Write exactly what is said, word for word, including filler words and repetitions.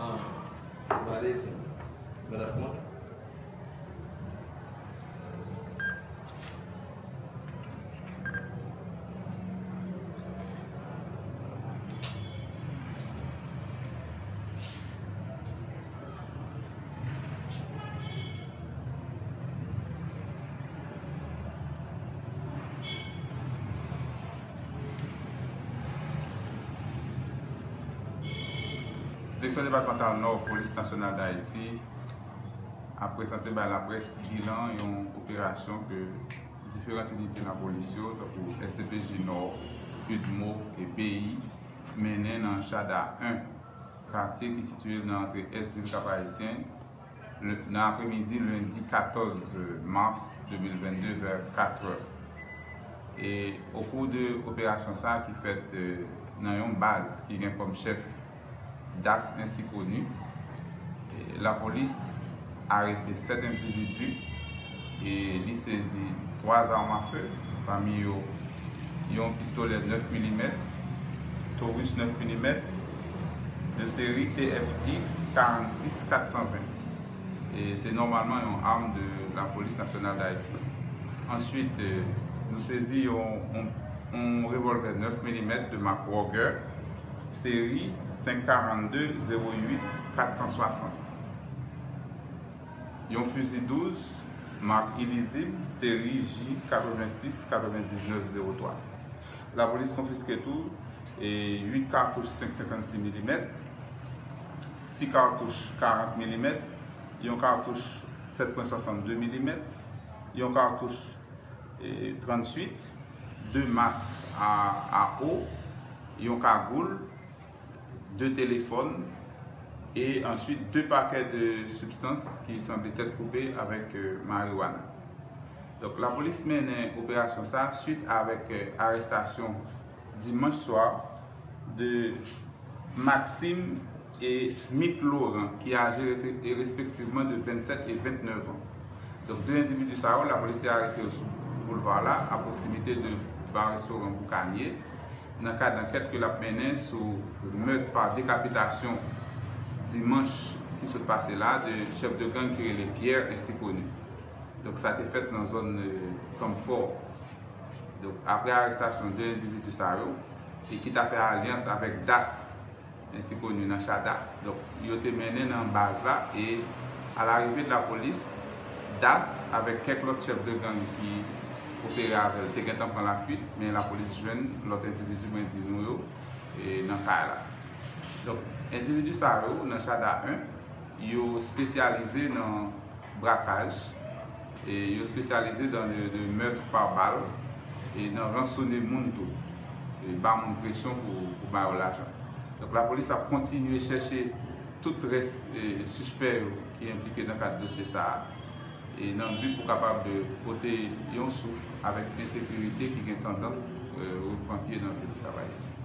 Ah, m pa te di. Mwen ap mwen. Direksyon Depatmantal Nò Polis Nasyonal Dayiti ap prezante bay laprès bilan yon operasyon ke diferan inite lapolis yo, tankou S D P J Nò, UDMO e B I, mennen nan Chada en, katye ki sitiye nan antre ès vil Kap Ayisyen, le, nan apremidi lendi katòz mas de mil vennde vè katrè. E okou de operasyon sa a ki fèt, eh, nan yon baz ki gen kòm chèf Das Ainsi Connu, eh, lapolis arete sèt endividi e li sezi twa zam afe, pami yo yon pistolè nèf milimèt, Taurus nèf milimèt, de seri T F X karannsis kat san ven. E se nòmalman yon arm de lapolis nasyonal Dayiti. Answit, eh, nou sezi yon, yon, yon revòlvè nèf milimèt de mak Ruger, seri senk karannde zewo uit kat san swasant. Yon fizi douz mak Illisible, seri J katrevensis katrevendiznèf zewo twa. Lapolis konfiske tou, e, uit katouch senk senkannsis milimèt, sis katouch karant milimèt, yon katouch sèt pwen swasannde milimèt, yon katouch, e, tranntuit, de mask a, a o, yon kagoul, de telefòn e answit de pakè de sibstans ki sanble tèt koupe avèk, eh, mariwana. Donk, lapolis mennen operasyon sa a swit avèk, eh, arestasyon dimanch swa de Maxime e Smith Laurent, ki aje refe-, e respektivman de vennsèt e ventnèf an. Donk, de endividi sa yo, lapolis te arete yo sou boulva la, a pwoksimite de ba restoran Boukanye, nan kad ankèt ke l ap mennen sou mèt pa dekapitasyon dimanch ki sot pase la de chèf de gang ki rele Pierre Ainsi Connu. Donk, sa te fèt nan zòn, eh, Kanpfò. Donk, apre arestasyon de endividi sa yo, e ki ta fè alyans avèk Das Ainsi Connu nan Chada. Donk, yo te mennen nan baz la e, alareve de lapolis, Das avèk kèk lòt chèf de gang ki opere avè l te gentan pran lafuit, men lapolis jwenn lòt endividi mwen di nou yo, e, nan kay la. Donk, endividi sa yo, nan Chada en, yo espesyalize nan brakaj, e yo espesyalize dans le, le meurtre par balle, e nan ransonnen moun tou, e ba moun presyon pou, pou ba yo lajan. Donk, lapolis ap kontinye chèche tout rès, e, sispè yo ki enplike nan kad dosye sa a, e nan bi pou kapab, e, pote yon souf avèk ensekirite ki gen tandans, e, repran pye nan vil Kap Ayisyen.